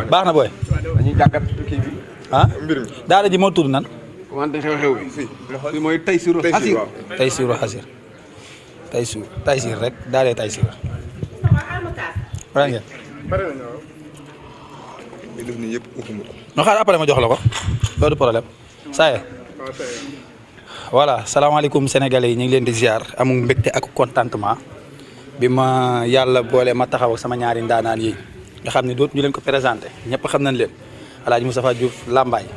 baax na booy. dañuy jàngat kii bi. mbir mi daara ji moo tudd nan. wante xew-xew bi. fii mooy Taysiru Xasir. Taysiru Xasir. Taysir rek daara Taysir. pare ngeen. pare nañu waaw. li def nii yëpp uxuma ko. no xaar après ma jox la ko. loolu du problème. saa ye. voilà salaamaaleykum sénégalais yi ñu ngi leen di ziar amul mbégte ak contentement bi ma yàlla boole ma taxaw ak sama ñaari ndaanaan yi nga xam ne dootu ñu leen ko présenté ñëpp xam nañ leen El Hadj Moustapha Diouf Lambaye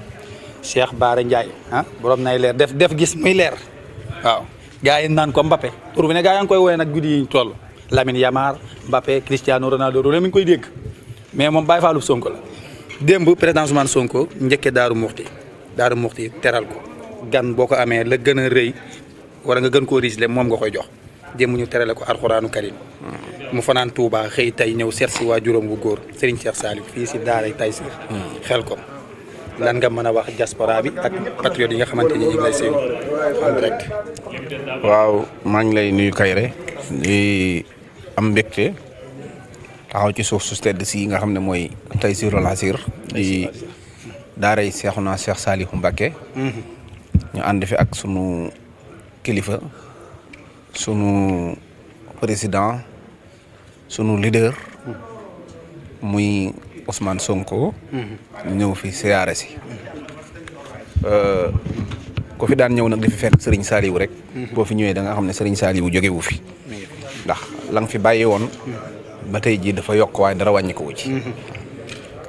Cheikh Bara Ndiaye borom nay leer def gis muy leer waaw gars yi naan ko Mbappé tur bi ne gars yaa ngi koy woowee nag guddi yi ñu toll Lamine Yamal Mbappé Cristiano Ronaldo loolu mi ngi koy dégg mais moom Baye Fallou Sonko la démb président Ousmane Sonko njëkkee Daaru Muxti teral ko gan boo ko amee la gën a rëy wala nga gën koo risle moom nga koy jox démb ñu terale ko alxuraanu karim mu fanaan Touba xëy tey ñëw seet si waajuram bu góor Serigne Cheikh Saliou fii si daaray Taysir xel ko lan nga mën a wax diaspora bi ak patriote yi nga xamante ni ñu ngi lay séen en direct. waaw maa ngi lay nuyu Kayre di am mbégte taxaw ci suuf su tedd si nga xam ne mooy Taysirul Xasir di daaray Seexuna Cheikh Saliou Mbacké ñu ànd fi ak sunu kilifa sunu président sunu leader muy Ousmane Sonko ñëw fi siyaare si ko fi daan ñëw nag di fi fekk Serigne Saliou rek boo fi ñëwee da nga xam ne Serigne Saliou jógewu fi ndax la nga fi bàyyi woon ba tey jii dafa yokk waaye dara wàññi ko wu ci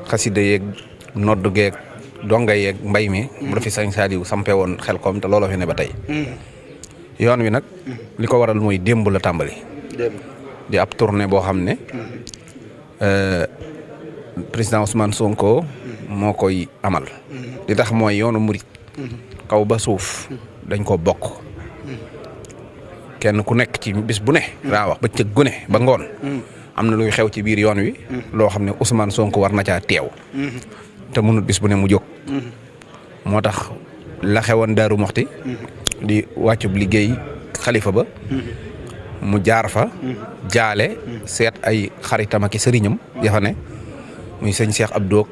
xasida yeeg noddu geeg donga yeeg mbay mi bu la fi Serigne Saliou sampe woon xel koom te looloo fi ne ba tey yoon wi nag li ko waral mooy démb la tàmbali di ab tournée boo xam ne président Ousmane Sonko moo koy amal li tax mooy yoonu murit kaw ba suuf dañ ko bokk kenn ku nekk ci bis bu ne daa wax ba cëg gu ne ba ngoon am na luy xew ci biir yoon wi loo xam ne Ousmane Sonko war na caa teew te mënut bis bu ne mu jóg moo tax la xewoon Daaru Muxti di wàccub liggéey xalifa ba mu jaar fa jaale seet ay xaritam ak sëriñam yafa ne muy sëñ Cheikh Abdou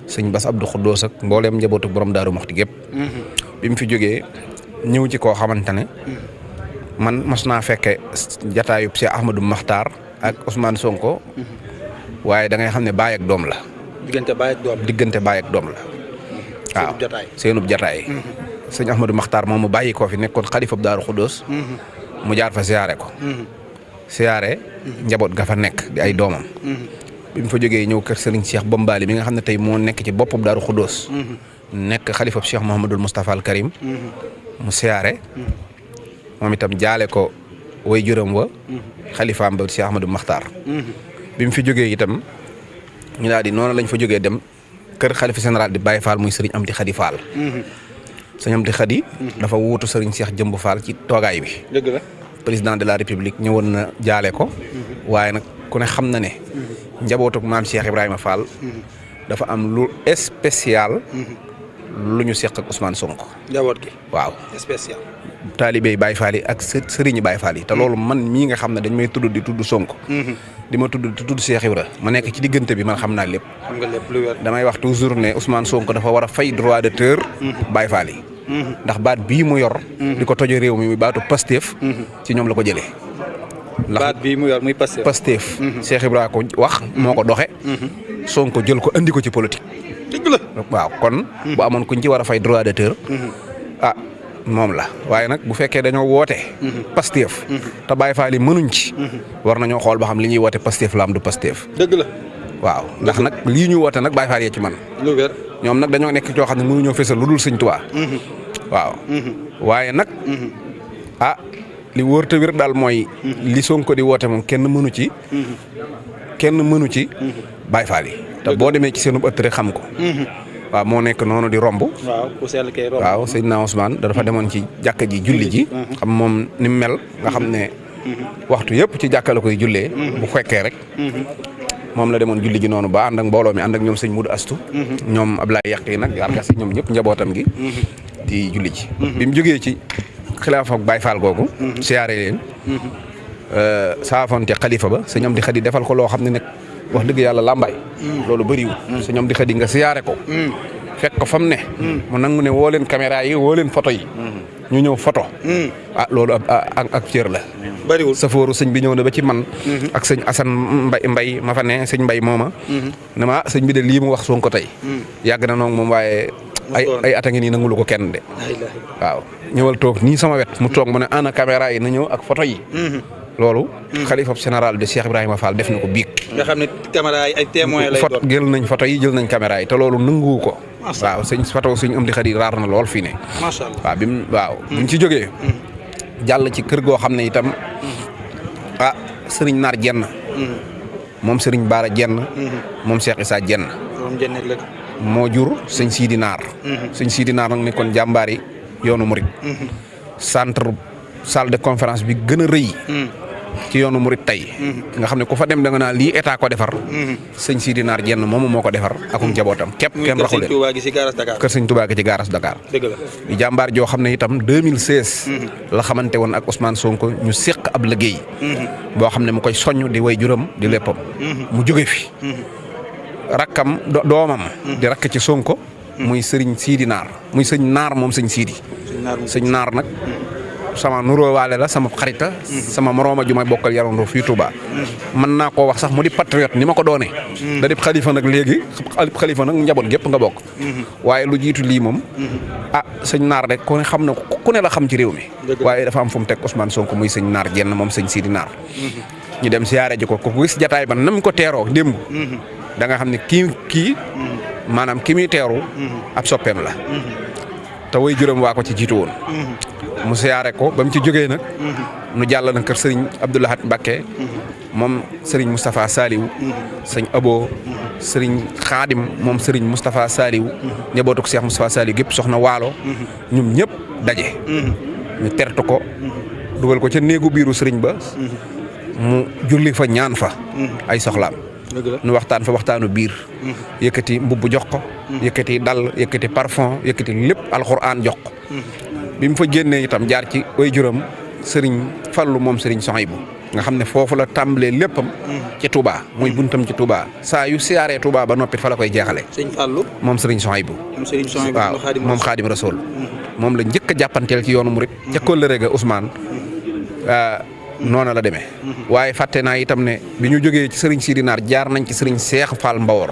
sëñ Bass Abdou Khoudoss ak mbooleem njabootu borom Daaru Muxti gépp bi mu fi jógee ñëw ci koo xamante ne man mas naa fekke jataayub Cheikh Ahmadou Makhtar ak Ousmane Sonko waaye da ngay xam ne baay ak doom la diggante baay ak doom la waaw seenub jataay sëñ Ahmadou Makhtar moom mu bàyyi koo fi nekkoon xalifa bu Daaru Khoudoss mu jaar fa siyaare ko siyaare njaboot ga fa nekk di ay doomam bi mu fa jógee ñëw kër Serigne Cheikh Bombali mi nga xam ne tey moo nekk ci boppam Daaru Khoudoss nekk xalifa bu Cheikh Mouhamadul Moustapha al Karim mu siyaare moom itam jaale ko way juróom wa xalifaam ba Cheikh Ahmadou Makhtar bi mu fi jógee itam ñu daal di noonu lañ fa jógee dem kër xalifa général di Baye Fall muy Serigne Amdi Khady Fall sëñ Amdi Khady dafa wuutu Serigne Cheikh Jëmb Fall ci toogaay bi dëgg la président de la république ñëwoon na jaale ko waaye nag ku ne xam na ne njabootuk maam Cheikh Ibrahima Fall dafa am lu spécial lu ñu seq ak Ousmane Sonko njaboot gi waaw spécial taalibey Baye Fall yi ak sëriñi Baye Fall yi te loolu man mii nga xam ne dañ may tudd di tudd Sonko di ma tudd di tudd Cheikh Ibra ma nekk ci diggante bi man xam naa lépp xam nga lépp lu wér damay wax toujours ne Ousmane Sonko dafa war a fay droit d'auteur Baye Fall yi ndax baat bii mu yor di ko tojo réew mi muy baatu Pastef ci ñoom la ko jëlee baat bii mu yor muy Pastef Cheikh Ibra ko wax moo ko doxe Sonko jël ko andi ko ci politique dëgg la waaw kon bu amoon kuñ ci war a fay droit d'auteur moom la waaye nag bu fekkee dañoo woote Pastef te Baye Fall yi mënuñ ci war nañoo xool ba xam li ñuy woote Pastef la am du Pastef dëgg la waaw ndax nag lii ñu woote nag Baye Fall yee ci man lu wér ñoom nag dañoo nekk coo xam ne mënuñoo fésal lu dul Sëñ Tuubaa waaw waaye nag li wóor te wér daal mooy li Sonko di woote moom kenn mënu ci Baye Fall yi te boo demee ci seenu ëtt rek xam ko waaw moo nekk noonu di romb waaw Seydina Ousmane dafa demoon ci jàkka ji julli ji xam moom ni mu mel nga xam ne waxtu yëpp ci jàkka la koy jullee bu fekkee rek moom la demoon julli ji noonu ba ànd ak mbooloo mi ànd ak ñoom sëñ Mudu Astu ñoom Ablaye Yàq yi nag yarga si ñoom ñëpp njabootam gi di julli ji bi mu jógee ci xilaafa ak Baye Fall googu siyaare leen saafonte xalifa ba sëñ Amdi Khady defal ko loo xam ne nag wax dëgg yàlla làmbaay loolu bëriwul sëñ Amdi Xadi nga siyaare ko fekk ko fam ne mu nangu ne woo leen caméra yi woo leen photo yi ñu ñëw photo loolu ak cër la bëriwul safooru sëñ bi ñëw na ba ci man ak sëñ Assane mbay ma fa ne sëñ mbay mooma ne ma sëñ bi de lii mu wax Sonko tey yàgg na noonu moom waaye ay at a ngi nii nangulu ko kenn de waaw ñëwal toog nii sama wet mu toog mu ne ana caméra yi na ñëw ak photo yi loolu xalifa général de Cheikh Ibrahima Fall def na ko biig nga xam ne caméra yi ay témoin lay doon jël nañ photo yi jël nañ caméra yi te loolu nanguwu ko waaw sëñ photo sëñ Amdi Xadi raar na lool fii ne macha Allah waaw bi mu ci jógee jàll ci kër goo xam ne itam sëriñ Naar Jenn moom sëriñ Baara Jenn moom Cheikh Issa Jenn moo jur sëñ Sidi Naar sëñ Sidi Naar nag nekkoon jàmbaari yoonu murit salle de conférence bi gën a rëy ci yoonu murit tey nga xam ne ku fa dem da nga naa lii état ko defar sëñ Sidi Naar Jenn moomu moo ko defar akum njabootam képp kenn raxu leen kër sëñ Touba gi ci gaaras Dakar di jàmbaar joo xam ne itam 2016 la xamante woon ak Ousmane Sonko ñu séq ab liggéey boo xam ne mu koy soññ di way juram di léppam mu jóge fi rakkam doomam di rakk ci Sonko muy sëriñ Sidi Naar muy sëñ Naar moom sëñ Sidi sëñ Naar nag sama nuroo waale la sama xarita sama morooma ju may bokkal yarandoo fii Touba mën naa koo wax sax mu di patriote ni ma ko doone da di xalifa nag léegi xalifa nag njaboot gépp nga bokk waaye lu jiitu lii moom sëñ Naar rek ku ne xam na ku ne la xam ci réew mi waaye dafa am fu mu teg Ousmane Sonko muy sëñ Naar Jenn moom sëñ Sidi Naar ñu dem siyaare ji ko gis jataay ba nam ko teeroo démb da nga xam ne kii maanaam ki muy teeru ab soppeem la te way juróom waa ko ci jiitu woon mu siyaare ko ba mu ci jógee nag nu jàll na kër sëriñ Abdoulahat Mbacké moom sëriñ Moustapha Saliou sëñ Abo sëriñ Xaadim moom sëriñ Moustapha Saliou njabootu Cheikh Moustapha Saliou gépp soxna waalo ñoom ñëpp daje ñu tertu ko dugal ko ca néegu biiru sëriñ ba mu julli fa ñaan fa ay soxlaam nu waxtaan fa waxtaanu biir yëkkati mbubb jox ko yëkkati dal yëkkati parfum yëkkati lépp alxuraan jox ko bi mu fa génnee itam jaar ci way juram sëriñ Fallu moom sëriñ Sohaybu nga xam ne foofu la tàmbalee léppam ci Touba muy buntam ci Touba saa yu siyaaree Touba ba noppit fa la koy jeexale sëñ Fallu moom sëriñ Sohaybu waaw moom Xaadim Rasul moom la njëkk a jàppanteel ci yoonu murit ca kóllëre ga Ousmane noona la demee waaye fàtte naa itam ne bi ñu jógee ci sëriñ Sidi Naar jaar nañ ci sëriñ Cheikh Fall Mbawor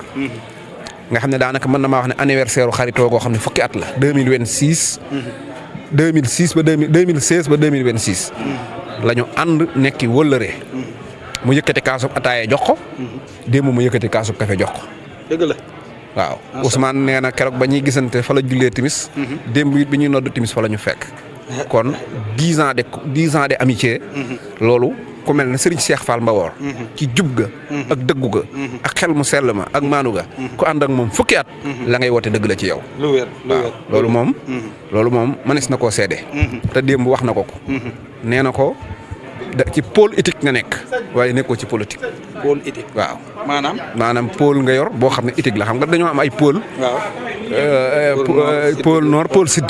nga xam ne daanaka mën na maa wax ne anniversaire u xaritoo goo xam ne fukki at la 2016 ba 2026 la ñu ànd nekki wëllëre mu yëkkati kaasub ataaya jox ko démb mu yëkkati kaasub café jox ko dëgg la waaw Ousmane nee na keroog ba ñuy gisante fa la jullee timis démb it bi ñuy noddu timis fa la ñu fekk kon 10 ans de amitié loolu ku mel ne Serigne Cheikh Fall Mbawor ci jub ga ak dëggu ga ak xel mu sell ma ak maanu ga ku ànd ak moom fukki at la ngay woote dëgg la ci yow waaw loolu moom mënees na koo seede te démb wax na ko nee na ko ci pôle éthique nga nekk waaye nekkoo ci politique pôle éthique waaw maanaam pôle nga yor boo xam ne éthique la xam nga dañoo am ay pôle pôle nord pôle sud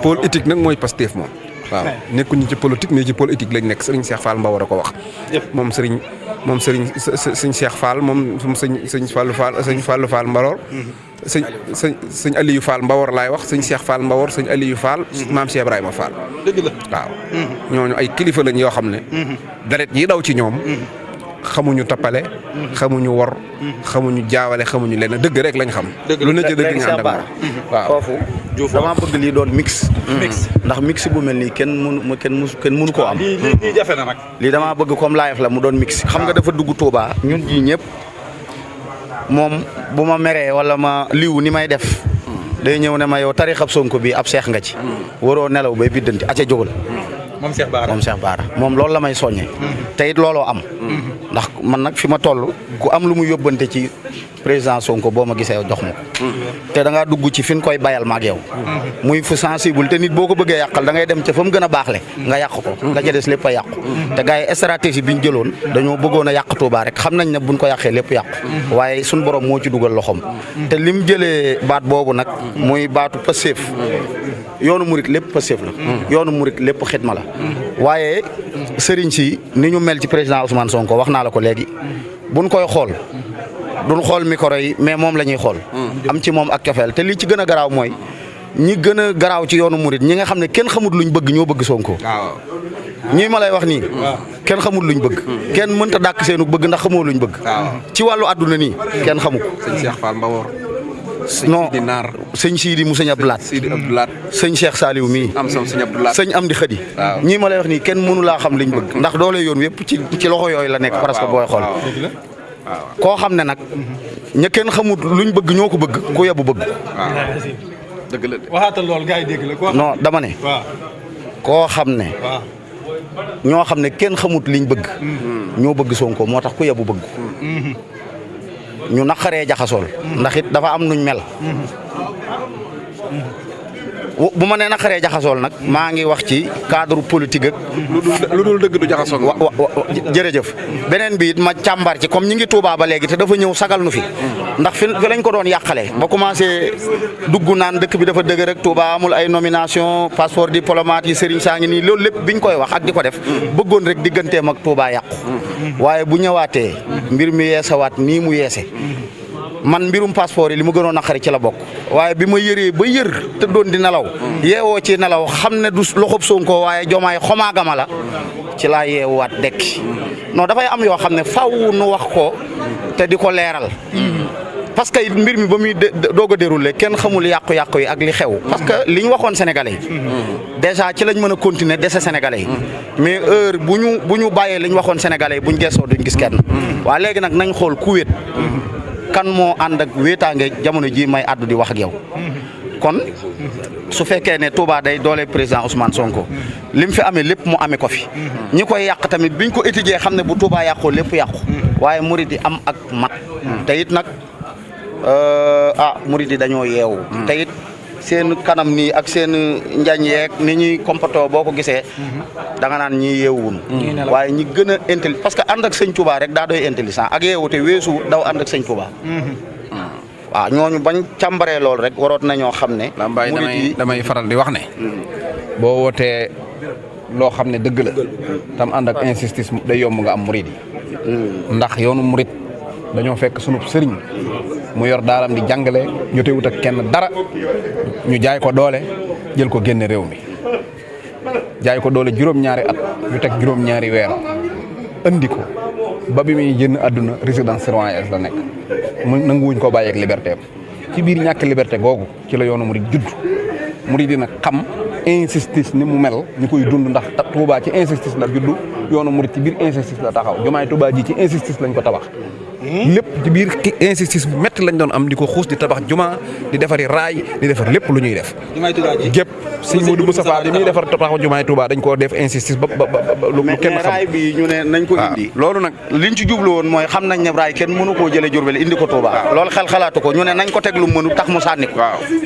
pôle éthique nag mooy Pastef moom waaw nekkuñu ci politique mais ci pôle éthique lañ nekk sëriñ Cheikh Fall Mbawar a ko wax moom sëriñ Cheikh Fall moom sëñ Fallou Fall sëñ Fallou Fall Mbawar sëñ Aliou Fall Mbawar laay wax sëñ Cheikh Fall Mbawar sëñ Aliou Fall maam Cheikh Ibrahima Fall dëgg la waaw ñooñu ay kilifa lañ yoo xam ne deret yi daw ci ñoom xamuñu tappale xamuñu wor xamuñu jaawale xamuñu lenn dëgg rek lañ xam lu ne ci dëgg ñu ànd ak moom waaw foofu dama bëgg lii doon mix ndax mix bu mel nii kenn mënu koo am lii jafe na nag lii damaa bëgg comme live la mu doon mix xam nga dafa dugg Touba ñun ji ñëpp moom bu ma meree wala ma liw ni may def day ñëw ne ma yow tarixab Sonko bi ab seex nga ci waroo nelaw bay biddanti aca jógal moom Cheikh Bara moom loolu la may soññee te it looloo am ndax man nag fi ma toll ku am lu mu yóbbante ci président Sonko boo ma gisee jox ma ko te da ngaa dugg ci fi ñu koy bayal ma ak yow muy fu sensible te nit boo ko bëggee yàqal da ngay dem ca fa mu gën a baaxle nga yàq ko la ca des lépp a yàqu te gars yi stratégie bi ñu jëloon dañoo bëggoon a yàq Touba rek xam nañ ne buñ ko yàqee lépp yàqu waaye suñ borom moo ci dugal loxoom te lim jëlee baat boobu nag muy baatu Pastef yoonu murit lépp Pastef la yoonu murit lépp xidma la waaye sëriñ si ni ñu mel ci président Ousmane Sonko wax naa la ko léegi buñ koy xool duñ xool micro yi mais moom la ñuy xool. am ci moom ak cofeel te li ci gën a garaaw mooy ñi gën a garaaw ci yoonu murit ñi nga xam ne kenn xamut luñ bëgg ñoo bëgg Sonko. waaw ñii ma lay wax nii. kenn xamut luñ bëgg. kenn mënta dàkk seenu bëgg ndax xamoo luñ bëgg. ci wàllu àdduna nii kenn xamu ko. sëñ Cheikh Fall Mbawor. non Sidi Naar. sëñ Sidi mu sëñ Abdoulaat. Sidi Abdoulaat. sëñ Cheikh Saliou mii. am sam sëñ Abdoulaat. sëñ Amdi Xadi. waaw ñii ma lay wax nii kenn mënu laa xam liñ bëgg. ndax doole yoon yëpp ci loxo yooyu la nekk. parce que booy xool. koo xam ne nag ña kenn xamut luñ bëgg ñoo ko bëgg ku yebu bëgg. dëgg la de. waxaatal loolu gars yi dégg la. non dama ne. koo xam ne. ñoo xam ne kenn xamut liñ bëgg. ñoo bëgg Sonko moo tax ku yebu bëgg. ñu naqaree jaxasool. ndax it dafa am nuñ mel. bu ma nee naqaree jaxasool nag maa ngi wax ci cadre politique ak. lu dul dëgg du jaxasoo. jërëjëf beneen bi it ma càmbar ci comme ñi ngi Touba ba léegi te dafa ñëw sagal nu fi. ndax fi lañ ko doon yàqale. ba commencé dugg naan dëkk bi dafa dëgg rek Touba amul ay nomination passeport diplomate yi Serigne saa ngi nii loolu lépp biñ koy wax ak di ko def. bëggoon rek digganteem ak Touba yàqu. waaye bu ñëwaatee mbir mi yeesawaat nii mu yeese. man mbirum passeport yi li mu gënoon naqari ci la bokk waaye bi ma yëree ba yër te doon di nelaw yeewoo ci nelaw xam ne du loxob Sonko waaye jomaay xomaagama la ci laa yeewuwaat dekki non dafay am yoo xam ne faw nu wax ko te di ko leeral parce que mbir mi ba muy doog a déroulé kenn xamul yàqu-yàqu yi ak li xew parce que li ñu waxoon sénégalais yi déjà ci lañ mën a continuer dese sénégalais yi mais heure bu ñu bàyyee li ñu waxoon sénégalais yi buñ gëstoo duñ gis kenn waa léegi nag nañ xool ku wéet kan moo ànd ak wéetaange jamono ji may àddu di wax ak yow kon su fekkee ne Touba day doole président Ousmane Sonko lim fi amee lépp mu amee ko fi ñi koy yàq tamit biñ ko étudier xam ne bu Touba yàqoo lépp yàqu waaye murid yi am ak mat te it nag murid yi dañoo yeewu te it seen kanam nii ak seen njañ yeeg ni ñuy comporter boo ko gisee da nga naan ñii yeewuwun waaye ñi gën a intelligent parce que ànd ak sëñ Touba rek daa doy intelligent ak yeewu te weesu daw ànd ak sëñ Touba waaw ñooñu bañ càmbaree loolu rek waroot nañoo xam ne damay faral di wax ne boo wootee loo xam ne dëgg la tam ànd ak insistance day yomb nga am murid yi ndax yoonu murid dañoo fekk sunub sëriñ mu yor daaram di jàngale jotewut ak kenn dara ñu jaay ko doole jël ko génne réew mi jaay ko doole juróom-ñaari at ñu teg juróom-ñaari weer andi ko ba bi muy génn àdduna résidence surveillance la nekk mu nanguwuñ ko bàyyeeg liberté am ci biir ñàkk liberté googu ci la yoonu murid judd murid yi nag xam injustice ni mu mel ñu koy dund ndax Touba ci injustice la judd yoonu murid ci biir injustice la taxaw jumaay Touba ji ci injustice lañ ko tabax lépp ci biir injustice bu métti lañ doon am di ko xuus di tabax juma di defari raay di defar lépp lu ñuy def gépp sëñ Modou Moustapha bi muy defar tabax jumaay Touba dañ koo def injustice ba lu kenn xam raay bi ñu ne nañ ko indi loolu nag liñ ci jublu woon mooy xam nañ ne raay kenn mënu koo jëlee Jurbel indi ko Touba loolu xel xalaatu ko ñu ne nañ ko teg lu mënu tax mu sànni ko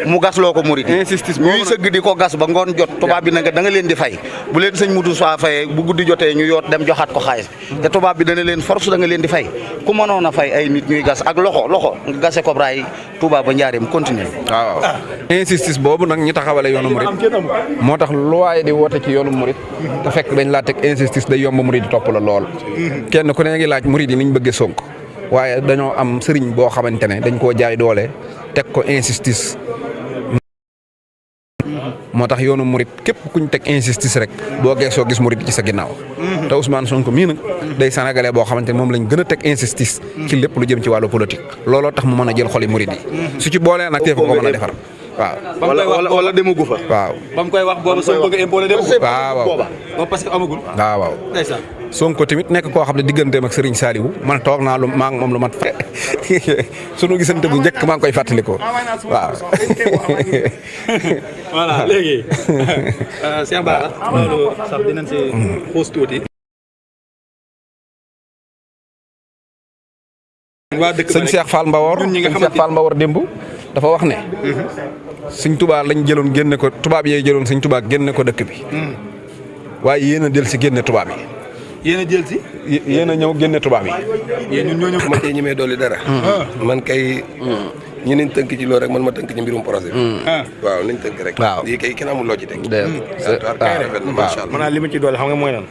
mu gas loo ko murid injustice ñuy sëgg di ko gas ba ngoon jot tubaab bi nag da nga leen di fay bu leen sëñ Modou Moustapha fayee bu guddi jotee ñu yoot dem joxaat ko xaalis te tubaab bi dana leen force da nga leen di fay ku mënoon a fay ay nit ñuy gas ak loxo nga gase ko raay Touba ba Njaareem continuer waaw injustice boobu nag ñu taxawale yoonu murid moo tax lu waaye di woote ci yoonu murid te fekk dañ laa teg injustice day yomb murid di topp la lool kenn ku ne ngi laaj murid yi niñ bëggee Sonko waaye dañoo am sëriñ boo xamante ne dañ koo jaay doole teg ko injustice moo tax yoonu murid képp kuñ teg injustice rek boo geesoo gis murid ci sa ginnaaw te Ousmane Sonko mii nag day sénégalais boo xamante ne moom lañ gën a teg injustice ci lépp lu jëm ci wàllu politique looloo tax mu mën a jël xoli murid yi su ci boolee nag teefu ko mën a defar waaw wala demagu fa waaw ba mu koy wax booba soo bëgg impôt la dem waaw parce que amagul waaw Sonko tamit nekk koo xam ne digganteem ak Serigne Saliou man toog naa lu maa ngi moom lu mat sunu gisante bu njëkk maa ngi koy fàttalikoo waaw. voilà léegi. Cheikh Bara loolu sax dinañ si xuus tuuti. waa dëkk sëñ Cheikh Fall Mbawor sëñ Cheikh Fall Mbawor démb dafa wax ne. sëñ Touba lañ jëloon génne ko tubaab yee jëloon sëñ Touba génne ko dëkk bi. waaye yéen a del si génne tubaab yi. yéen a jël si. yéen a ñëw génne tubaab yi. yéen ñun ñoo ñëw. ma cee ñemee dolli dara. man kay. ñu nañ tënk ci loolu rek man ma tënk ci mbirum projet bi. waaw nañ tënk rek. waaw lii kay kenn amul loo ci teg. waaw man li ma ci doole xam nga mooy lan.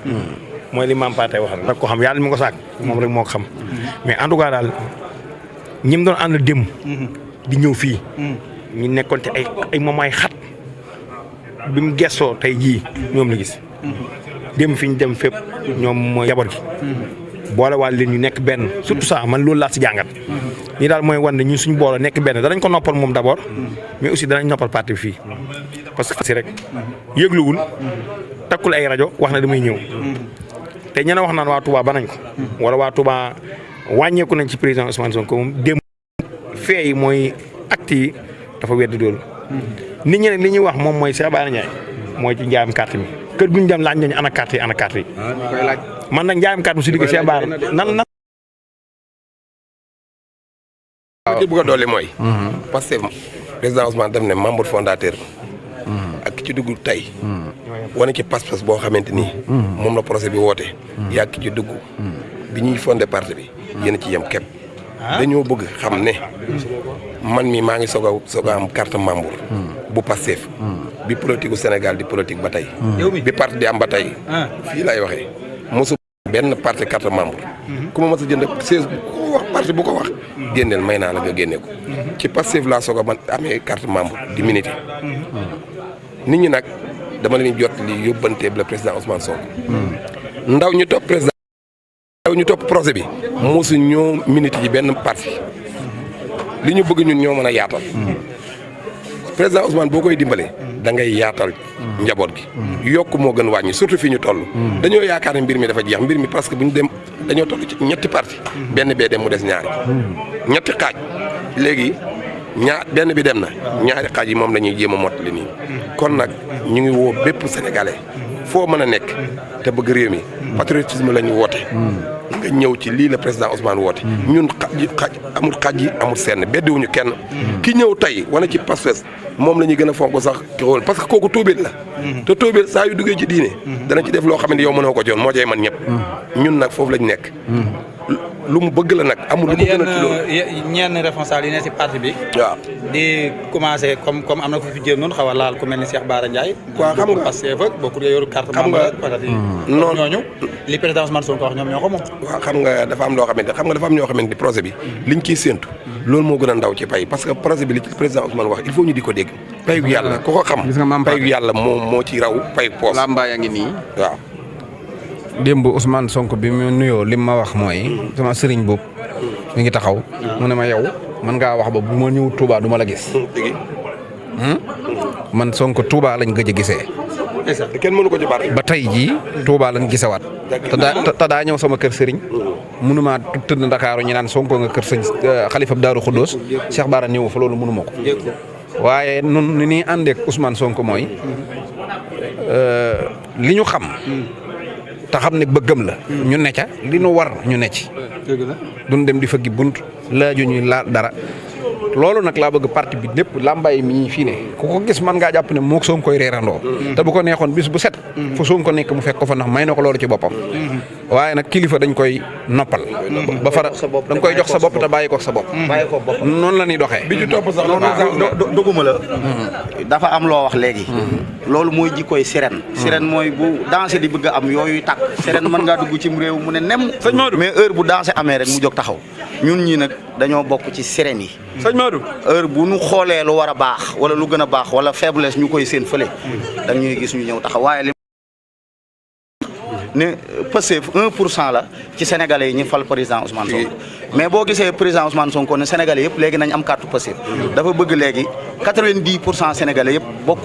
mooy li maam Pathé waxal rek ko xam yàlla mi ko sàkk moom rek moo ko xam. mais en tout cas daal ñi mu doon ànd dem di ñëw fii ñi nekkoon te ay moment xat bi mu gestoo tey jii ñoom la gis dem fi ñu dem fépp ñoom mooy yabar gi boole waal leen ñu nekk benn surtout ça man loolu laa si jàngat ñi daal mooy wan ne ñun suñu boole nekk benn danañ ko noppal moom d'abord mais aussi danañ noppal parti bi fii parce que si rek yëgluwul takkul ay rajo wax na damay ñëw te ñeneen wax naan waa Touba ba nañ ko wala waa Touba wàññeeku nañ ci président Ousmane Sonko moom démb fee yi mooy acte yi dafa weddi doolu nit ñi nag li ñuy wax moom mooy Cheikh Bara Ndiaye mooy ci njaayam carte mi kër gu ñu dem laaj nañu ana carte yi man nag njaayam carte mi su digg Cheikh Bara nan waaw li bëgg a dolli mooy parce que président Ousmane def ne membre fondateur ak ki ci dugg tey wane ci pas-pas boo xamante ni moom la procès bi woote yaa ki ci dugg bi ñuy fondé parti bi yéen ci yem képp dañoo bëgg xam ne man mi maa ngi soog a am carte membre bu Pastef bi politique gu Sénégal di politique ba tey bi parti di am ba tey fii lay waxee mosu benn parti carte membre ku ma mos a jënd 16 ku wax parti bu ko wax génneel may naa la nga génne ko ci Pastef laa soog a man amee carte membre di minité nit ñi nag dama leen jot li yóbbante le président Ousmane Sonko ndaw ñu topp président ndaw ñu topp projet bi mosu ñoo minité ci benn parti li ñu bëgg ñun ñoo mën a yaatal président Ousmane boo koy dimbale da ngay yaatal njaboot gi yokk moo gën wàññi surtout fii ñu toll dañoo yaakaar ne mbir mi dafa jeex mbir mi parce que bu ñu dem dañoo toll ci ñetti parti benn bee dem mu des ñaari ñetti xaaj léegi benn bi dem na ñaari xaaj yi moom la ñuy jéem a mottali nii kon nag ñu ngi woo bépp sénégalais foo mën a nekk te bëgg réew mi patriotisme la ñu woote nga ñëw ci lii la président Ousmane woote ñun xaj yi amul senn beddiwuñu kenn ki ñëw tey wane ci Pastef moom la ñuy gën a fonk sax ki xool parce que kooku tóobeel la te tóobeel saa yu duggee ci diine dana ci def loo xam ne yow mënoo ko joon moo jey man ñëpp ñun nag foofu lañ nekk lu mu bëgg la nag amul lu ko gën a ci loolu ñenn responsable yi ne si parti bi waaw di commencé comme am na ko fi jéem noonu xaw a laal ku mel ni Cheikh Bara Ndiaye waaw xam nga Pastef ak bokku yoru carte xam nga peut-être noonu ñooñu li président Ousmane Sonko wax ñoom ñoo ko moom waaw xam nga dafa am loo xamante dafa am ñoo xamante ni projet bi liñ ciy séentu loolu moo gën a ndaw ci pay parce que projet bi li ci président Ousmane wax il faut ñu di ko dégg payu yàlla ku ko xam payu yàlla moo ci raw payu poos lamba yaa ngi nii waaw démb Ousmane Sonko bi mu nuyoo lim ma wax mooy sama sëriñ boobu mi ngi taxaw mu ne ma yow man ngaa wax ba bu ma ñëw Touba du ma la gis man Sonko Touba lañ gëj a gisee kenn mënu ko ci baat ba tey jii Touba lañ gisewaat te daa ñëw sama kër sëriñ mënuma tëdd Ndakaaru ñu naan Sonko nga kër sëñ xalifa Daaru Xuddoos Cheikh Bara ñëw fa loolu mënuma ko waaye nun ni ñuy àndeek Ousmane Sonko mooy li ñu xam te xam ne bëggam la ñu ne ca li nu war ñu ne ci duñ dem di fëggi bunt laaju ñuy laal dara loolu nag laa bëgg parti bi lépp làmbaay mi fii ne ku ko gis man ngaa jàpp ne moog Sonko koy reerandoo te bu ko neexoon bis bu set fu Sonko nekk mu fekk ko fa ndax may na ko loolu ci boppam waaye nag kilifa dañ koy noppal ba fara da nga koy jox sa bopp te bàyyi ko sa bopp noonu la ñuy doxee bi ci topp sax doguma la dafa am loo wax léegi loolu mooy jikkoy sirène sirène mooy bu dansé di bëgg a am yooyu tàkk sirène mën ngaa dugg cim réew mu ne nem mais heure bu dansé amee rek mu jóg taxaw ñun ñii nag dañoo bokk ci sirène yi sëñ Madou heure bu ñu xoolee lu war a baax wala lu gën a baax wala faiblesse ñu koy seen fële dañuy gis ñu ñëw taxaw waaye li ne Pastef 1% la ci sénégalais yi ñu fal président Ousmane Sonko mais boo gisee président Ousmane Sonko ne sénégalais yëpp léegi nañ am carte Pastef dafa bëgg léegi 90% sénégalais yëpp bokk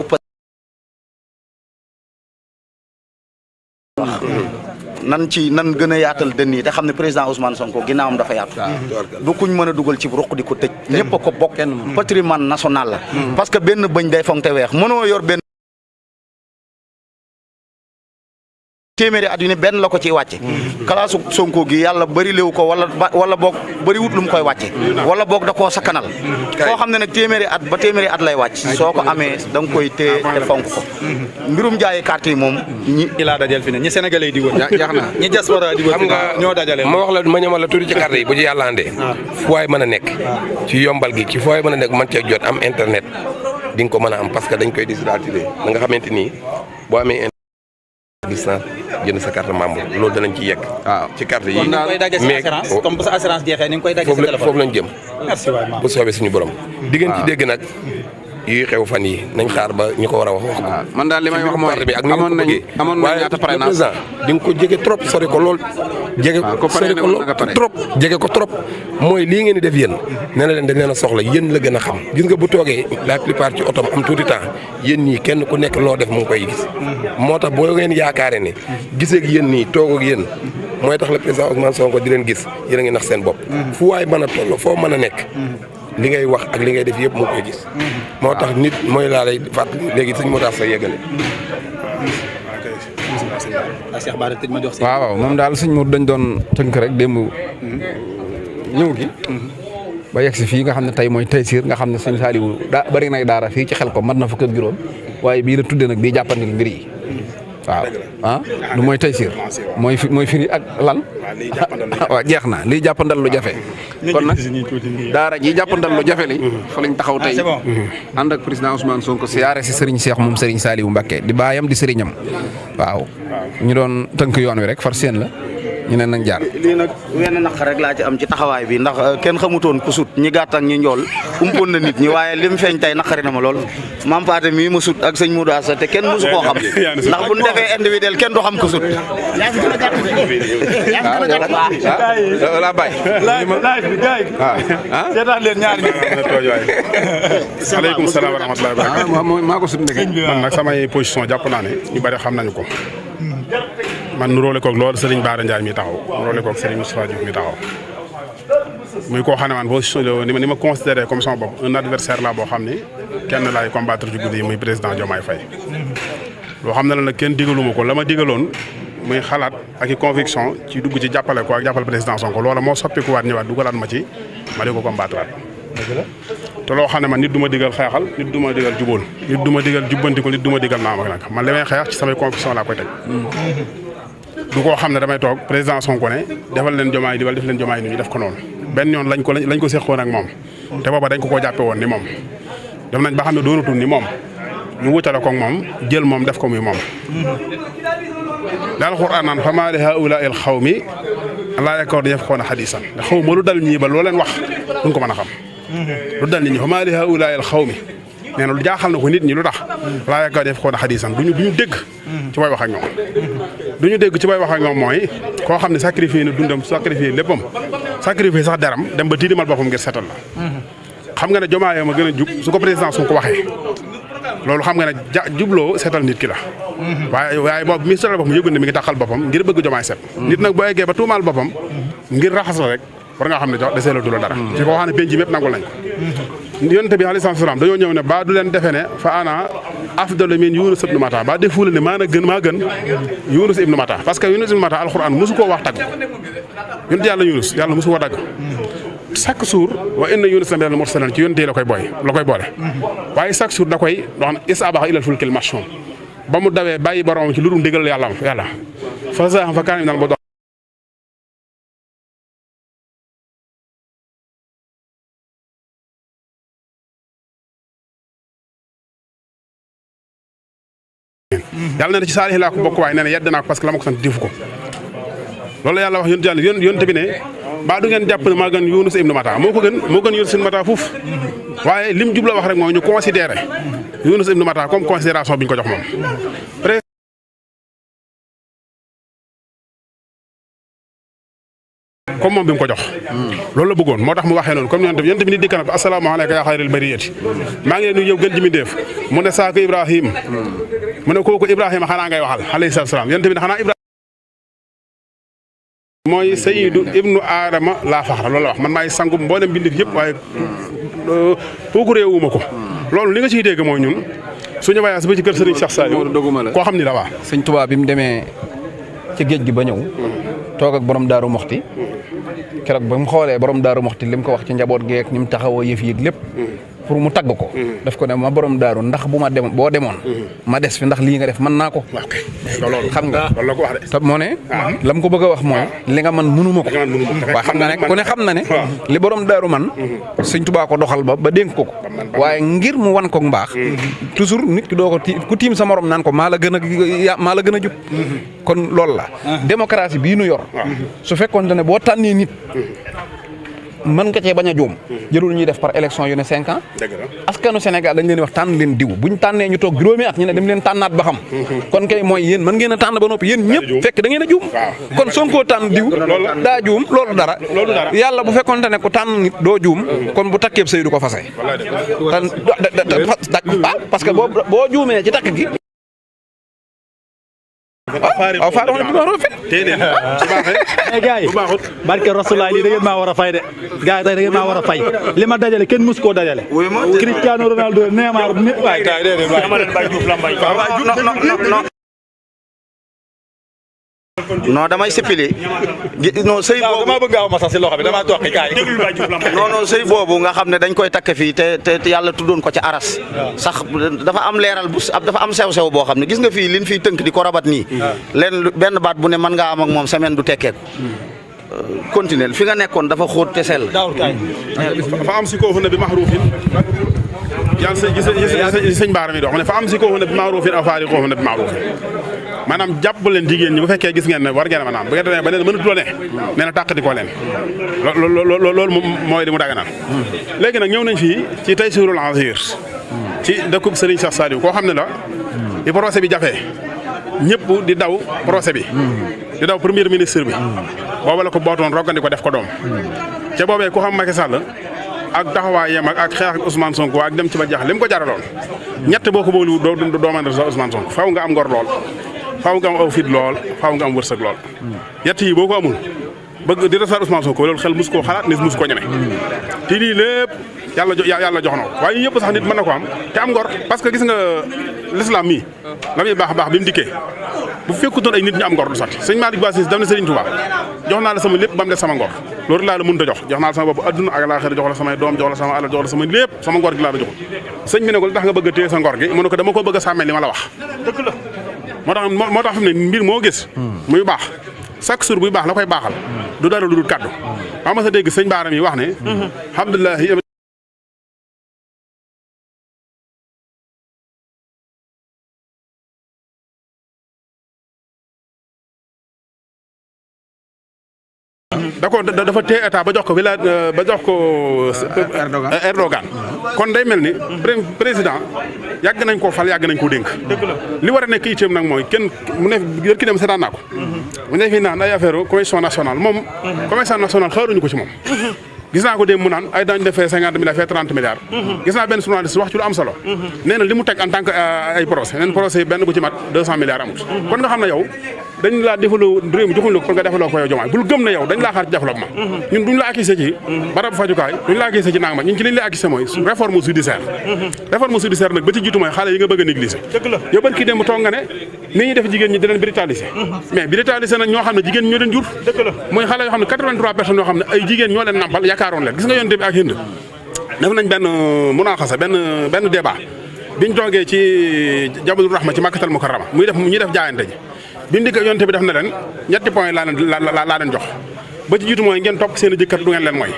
nan gën a yaatal dënn yi te xam ne président Ousmane Sonko ginnaawam dafa yaatu du kuñ mën a dugal ci ruq di ko tëj ñëpp a ko bokk patrimoine national la parce que benn bëñ day fonk te weex mënoo yor benn téeméeri at yu ne benn la ko ciy wàcce kalaasu Sonko gi yàlla bëri léewu ko wala boog bëri wut lu mu koy wàcce wala boog da koo sakkanal koo xam ne nag téeméeri at ba téeméeri at lay wàcc soo ko amee da nga koy téye te fonk ko mbirum jaayi carte yi moom ñi laa dajal fi ne ñi sénégalais yi di wër jeex na ñi diaspora di wër xam nga ñoo dajale ma wax la ma ñamal la tuuti ci carte yi bu ci yàlla andee fu waay mën a nekk ci yombal gi ci fu waay mën a nekk mën cee jot am internet di nga ko mën a am parce que dañ koy digitalisé da nga xamante nii boo amee gis naa jënd sa carte membre loolu danañ ci yegg. waaw ci carte yi. ni nga koy daggee sa assurance comme bu sa assurance jeexee ni nga koy daggee sa téléphone foofu lañ jëm. merci waay maam bu soobee suñu borom. di ngeen ci dégg nag yuy xew fan yi nañ xaar ba ñu ko war a wax ko. man daal li may wax mooy amoon nañ ñaata parrainage di nga ko jege trop sori ko lool. jege ko sori ko lool trop jege ko trop. mooy lii ngeen di def yéen nee na leen dañ leen a soxla yéen la gën a xam gis nga bu toogee la plupart ci otom am tuuti temps yéen ñii kenn ku nekk loo def mu ngi koy gis. moo tax boo ngeen yaakaare ne gisee ak yéen nii toog ak yéen mooy tax le président Ousmane Sonko di leen gis yéen a ngi nax seen bopp. fu waay mën a toll foo mën a nekk. li ngay wax ak li ngay def yëpp mu ngi koy gis. moo tax nit mooy laa lay fàttali léegi suñu moo tax sa yeggale. waaw moom daal sëñ Mour dañ doon tënk rek démb ñëw gi ba yegg si fii nga xam ne tey mooy Taysiir nga xam ne sëñ Saliou daa bari nay daara fii ci xel ko mat na fukk ak juróom waaye bii la tuddee nag di jàppandil mbir yi waaw du mooy Taysiir mooy firi ak lan waaw jeex na lii jàppandal lu jafe kon nag daara ji jàppandal lu jafe li fa lañ taxaw tey ànd ak président Ousmane Sonko siyaare si Serigne Cheikh moom Serigne Saliou Mbacké di baayam di sëriñam waaw ñu doon tënk yoon wi rek far seen la ñu ne nañ jaar. lii nag wenn naq rek laa ci am ci taxawaay bi ndax kenn xamutoon ku sut ñi gàtt ak ñi njool umpoon na nit ñi waaye lim feeñ tey naqari na ma lool maam Faate mii ma sut ak sëñ Modou Assa te kenn mosu koo xam ndax bu ñu defee individuel kenn du xam ku sut. la bay seetaan leen ñaar ñi aleykum salaam wa rahmatullahi wa barakatuh maa ko sut ndeke man nag samay position jàpp naa ne ñu bari xam nañu ko man nuróole koog loolu Serigne Bara Ndiaye mi taxaw nuróole koog Serigne Moustapha Diouf mi taxaw muy koo xam ne man position ni ma considéré comme sama bopp un adversaire la boo xam ni kenn laay combattre ci guddi yi muy président Diomaye Faye loo xam ne la nag kenn digaluma ko la ma digaloon muy xalaat ak i conviction ci dugg ci jàppale ko ak jàppale président Sonko loola moo soppikuwaat ñëwaat dugalaat ma ci ma di ko combattre te loo xam ne man nit du ma digal xeexal nit du ma digal jubóol nit du ma digal jubbanti ko nit du ma digal naam ak nag man li may xeex ci samay conviction laa koy teg du koo xam ne damay toog président Sonko ne defal leen Diomaye di wala def leen Diomaye ni ñu def ko noonu benn yoon lañ ko seqoon ak moom te booba dañ ko koo jàppe woon ni moom def nañ ba xam ne doonatul ni moom ñu wutale ko moom jël moom def ko muy moom daal Alxuraan naan fa maa li haa'ulaa'i al-qawmi laa yakaadu yafqahuuna hadiisan ndax xaw ma lu dal ñii ba loo leen wax duñ ko mën a xam lu dal nit ñi fa maa li haa'ulaa'i al-qawmi nee na lu jaaxal na ko nit ñi lu tax laa yakaadu yafqahuuna hadiisan duñu dégg ci booy wax ak ñoom duñu dégg ci booy wax ak ñoom mooy koo xam ne sacrifié na dundam sacrifié léppam sacrifié sax deram dem ba tiidimal boppam ngir setal la xam nga ne Diomaye ma gën a jub su ko président su ko waxee loolu xam nga ne jubloo setal nit ki la waaye boobu mi setal boppam yëgul ne mi ngi taxal boppam ngir bëgg Diomaye set nit nag boo eggee ba tuumaal boppam ngir raxas la rek war nga xam ne desee la du la dara ci koo xam ne penc mépp nangul nañ ko yonent bi alayhi salaam dañoo ñëw ne ba du leen defe ne fa ana afdalu min Yunus ibnu Matta ba defu la ne maa gën Yunus ibnu Matta parce que Yunus ibnu Matta alxuraan mosu koo wax tagg yonent yàlla Yunus yàlla mosu koo dagg chaque jour wa inna Yunus la minal mursaliin ci yonent yi la koy boole waaye chaque jour da koy wax is abaxa ilal fulkil mashhuun ba mu dawee bàyyi borom ci lu dul ndigal yàlla fa zaaha fa kaana minal mudahhariin yàlla na ci saalih laa ko bokk waaye nee na yedd naa ko parce que la ma ko sant difu ko loolu yàlla wax yonent bi ne ba du ngeen jàpp ne maa gën Yunus ibnu Matta moo gën Yunus ibnu Matta fuuf waaye lim jubla wax rek mooy ñu considéré Yunus ibnu Matta comme considération bi ñu ko jox moom comme moom bi mu ko jox loolu la bëggoon moo tax mu waxee noonu comme yonent bi nit dikk na assalaamu alayka yaa xayril bariyati maa ngi leen di ñëw gën ji mi def mu ne saako Ibrahim mu ne kooku Ibrahima xanaa ngay waxal alayhi salaam yonent bi ne xanaa Ibrahima mooy sayyidu ibnu aadama laa faxra loolu la wax man maay sangu mboolem mbindeef yëpp waaye kooku réewuma ko loolu li nga ciy dégg mooy ñun suñu voyage ba ci kër Serigne Cheikh Saliou koo xam ni la waa sëñ Tuubaa bi mu demee ci géej gi ba ñëw toog ak borom Daaru Moxti keroog ba mu xoolee borom Daaru Moxti li mu ko wax ci njaboot geek ni mu taxawoo yëf yi lépp pour mu tagg ko. daf ko ne ma borom daaru ndax bu ma dem boo demoon. ma des fi ndax lii nga def mën naa ko. xam nga loolu la ko wax de. te moo ne. la mu ko bëgg a wax mooy. li nga man mënuma ko. waaye xam nga ne ku ne xam na ne. li borom daaru man. Sëñ Tuubaa ko doxal ba dénk ko ko. waaye ngir mu wan ko mbaax. toujours nit ki doo ko ku tiim sa morom naan ko maa la gën a jub. kon loolu la. démocratie bii nu yor. su fekkoon ne boo tànnee nit. mën nga cee bañ a juum. jërul ñuy def par élection yu ne 5 ans. askanu Sénégal dañ leen wax tànn leen diw buñ tànnee ñu toog juróomi at ñu ne dem leen tànnaat ba xam. kon kay mooy yéen mën ngeen a tànn ba noppi yéen ñëpp fekk da ngeen a juum. kon Sonko tànn diw daa juum loolu dara. yàlla bu fekkonte ne ko tànn nit doo juum. kon bu takkeeb sëy du ko fase. parce que boo juumee ci takk gi. waaw Fadou wax dëgg rafet. gars yi barke Rasulaay lii da ngeen maa war a fay de gars yi tey da ngeen maa war a fay li ma dajale kenn mus koo dajale. Cristiano Ronaldo Neymar nit waay gars yi non damay sippili non sëy boobu dama bëgg a ma sax si loxo bi dama toog kaay. non sëy boobu nga xam ne dañ koy takk fii te yàlla tuddoon ko ci aras sax dafa am leeral dafa am sew-sew boo xam ne gis nga fii liñ fiy tënk di ko rabat nii leen benn baat bu ne mën ngaa am ak moom semaine du tekkeeku continuer fi nga nekkoon dafa xóot te sell dafa am si koo xam ne bi maxruufin yàlla sëñ Baara mi dox ne fa am si koo xam ne bi maxruufin aw faari koo xam ne bi maxruufin maanaam jàpp leen jigéen ñi bu fekkee gis ngeen ne war ngeen a maanaam bu ngeen demee ba ne mënatuloo ne nee na tàqati koo leen loolu mooy li mu daganal léegi nag ñëw nañ fii ci Taysiirul Asiir ci dëkkub Serigne Cheikh Saliou koo xam ne la bi procès bi jafee ñëpp di daw procès bi di daw premier ministre bi booba la ko bootoon roggandi ko def ko doom ca boobee ku xam Macky Sall ak taxawaayam ak xeex ak Ousmane Sonko ak dem ci ba jax li mu ko jaraloon ñett boo ko boolu doo mën a Ousmane Sonko faaw nga am ngor lool faaw nga am aw fit lool faaw nga am wërsëg lool ñett yi boo ko amul bëgg di recevoir Ousmane Sonko loolu xel mus koo xalaat nit mus koo ñeme te lii lépp yàlla jox na ko waaye yëpp sax nit mën na ko am te am ngor parce que gis nga l'islam mii la muy baax bi mu dikkee bu fekkutoon ay nit ñu am ngor du sotti sëñ Malick Ba Cissé daf ne Serigne Touba jox naa la sama lépp ba mu des sama ngor loolu laa la mënut a jox naa la sama bopp adduna ak laaxira jox la samay doom jox la sama alal jox la sama lépp sama ngor gi laa la joxul sëñ bi ne ko li tax nga bëgg a téye sa ngor gi mu ne ko dama ko bëgg a sàmmee li ma la wax dëgg la moo tax fi mu ne mbir moo gis muy baax chaque jour buy baax la koy baaxal du dara lu dul kaddu maa ma sa dégg sëñ Baara mi wax ne alhamdulilah dafa téye état ba jox ko Erdogan kon day mel ni président yàgg nañ koo fal yàgg nañ koo dénk li war a nekk itam nag mooy kenn mu ne yër ki dem seetaan naa ko mu ne fii naan ay affaire commission nationale moom commission nationale xaaruñu ko ci moom gis naa ko dem mu naan ay dañ defee 50 milliards fee 30 milliards gis naa benn journaliste wax ci lu am solo nee na li mu teg en tant que ay procès neen procès yi benn bu ci mat 200 milliards amut kon nga xam ne yow dañ laa defaloo réew mi joxuñ la ko pour nga defaloo ko yow Diomaye bul gëm na yow dañ laa xaar ci développement ñun duñ la accusé ci barab fajukaay duñ la accusé ci nang ma ñun ci liñ la accusé mooy réforme judiciaire nag ba ci jiitu mooy xale yi nga bëgg a négliger yow barki dem toog nga ne ni ñuy def jigéen ñi di leen brutaliser mais brutaliser nag ñoo xam ne jigéen ñoo leen jur mooy xale yoo xam ne 83 personnes yoo xam ne ay jigéen ñoo leen nampal yaakaaroon leen gis nga yonte bi ak Hind def nañ benn munaaxasa benn débat biñ toogee ci Jabalul Rahma ci Makkatal Mukarrama ñuy def jaayante ji bi mu digg yonte bi def na leen ñetti point laa leen jox ba ci jiitu mooy ngeen topp seen i jëkkër du ngeen leen mooy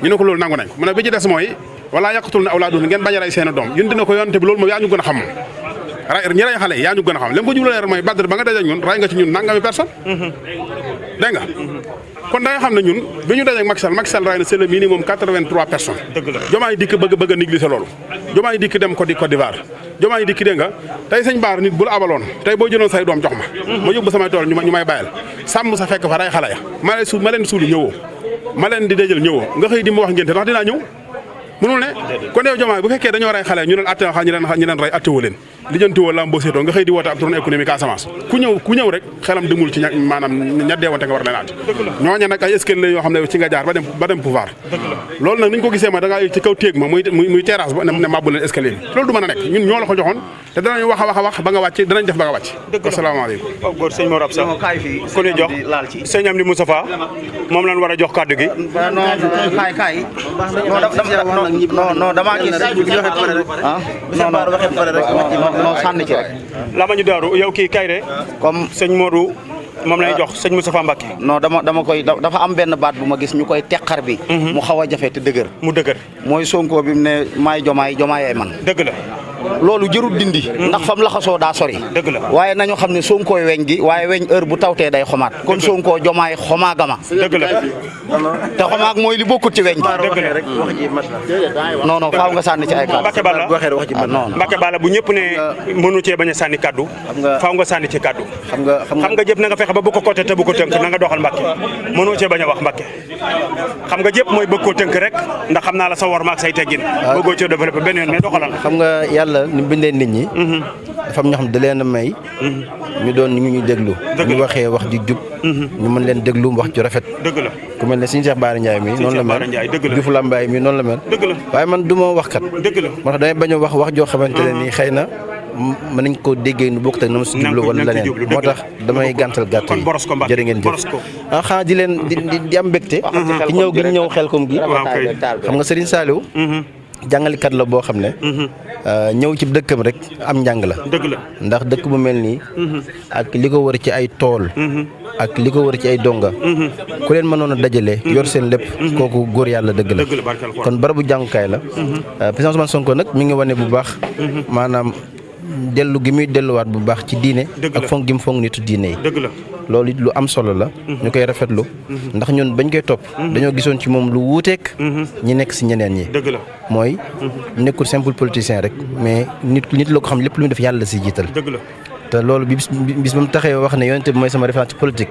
ñu ne ko loolu nangu nañ ko mu ne bi ci des mooy wala yaqtul na awlaaduhum ngeen bañ a rey seen i doom yun dina ko yonte bi loolu moom yaa ñu gën a xam moom ñi rey xale yi yaa ñu gën a xam lém ko jublu leer mooy Badr ba nga dajeek ñun ray nga ci ñun nangami personne dégg nga kon da nga xam ne ñun bi ñu dajeek Macky Sall ray na c'est le minimum 83 personnes Diomaye dikk bëgg a négliger loolu Diomaye dikk dem Côte d'Ivoire Diomaye dikk dégg nga tey sëñ Baar nit bu la abaloon tey boo jëloon say doom jox ma yóbbu samay tool ñu may bàyyal sàmm sa fekk fa ray xale ya ma leen suuli ñëwoo ma leen di déjël ñëwoo nga xëy di ma wax ngénte ndax dinaa ñëw mënul ne kon yow Diomaye bu fekkee dañoo ray xale ñu leen atte ñu leen ray attewoo leen lijjanti woo lam boo seetoo nga xëy di woote ab tournée économique Casamance ku ñëw rek xelam demul ci maanaam ña deewante nga war leen aati ñooña nag ay escalier yoo xam ne ci nga jaar ba dem pouvoir loolu nag ni ñu ko gisee ma da ngaa yëg ci kaw téeg ma muy terrasse ba ne mabbu leen escalier bi loolu du mën a nekk ñun ñoo la ko joxoon te danañ wax a wax ba nga wàcc danañ def ba nga wàcc asalaamaaleykum waaw góor sëñ Mor Absa ku ñu jox sëñ Amdi Moustapha moom lañ war a jox kàddu gi kaay non damaa gis non sànni ci rek lama ñu daaru yow kii kay de comme sëñ Modou moom lay jox sëñ Moustapha Mbacké non dama koy dafa am benn baat bu ma gis ñu koy teqar bi mu xaw a jafe te dëgër mu dëgër mooy Sonko bi mu ne maay jomaay man dëgg la loolu jërul dindi ndax fam laxasoo daa sori dëgg la waaye nañu xam ne Sonkooy weñ gi waaye weñ heure bu tawtee day xomaat kon Sonko jomaay xomaagama dëgg la te xomaag mooy li bokkut ci weñ gi dëgg la non faaw nga sànni ci ay kàddu Mbacké Balla non Mbacké Balla bu ñëpp ne mënu cee bañ a sànni kàddu faaw nga sànni ci kàddu xam nga jëpp na nga fexe ba bu ko côté te bu ko tënk na nga doxal Mbacké mënoo cee bañ a wax Mbacké xam nga jëpp mooy bëgg koo tënk rek ndax xam naa la sa war ma ak say teggin bëggoo cee développé benn yoon mais doxalal xam nga yàlla ni bindee nit ñi dafa am ñoo xam da leen a may ñu doon ñu déglu ñu waxee wax di jub ñu mën leen déglu wax ju rafet dëgg la ku mel ne Serigne Cheikh Bara Ndiaye mi noonu la mel Diouf Lambaye mi noonu la mel dëgg la waaye man du ma waxkat dëgg la moo tax damay bañ a wax joo xamante ne nii xëy na mën nañ ko déggee nu bokk tak na ma si jublu wala leneen moo tax damay gàntal gàtt yi jërë ngeen jëf xanaa di leen di am mbégte ci ñëw gi ñëw Xelcom gi xam nga Serigne Saliou jàngalikat la boo xam ne ñëw ci dëkkam rek am njàng la dëgg la ndax dëkk bu mel nii ak li ko wër ci ay tool ak li ko wër ci ay donga ku leen mënoon a dajale yor seen lépp kooku góor yàlla dëgg la kon barabu jàngukaay la président Ousmane Sonko nag mi ngi wane bu baax maanaam dellu gi muy delluwaat bu baax ci diine ak fonk gi mu fonk nitu diine yi dëgg la loolu it lu am solo la ñu koy rafetlu ndax ñun bañ koy topp dañoo gisoon ci moom lu wuuteek ñi nekk si ñeneen ñi dëgg la mooy nekkul simple politicien rek mais nit la ko xam lépp lu mu def yàlla la si jiital dëgg la te loolu bis ba mu taxee wax ne yonent bi mooy sama référence ci politique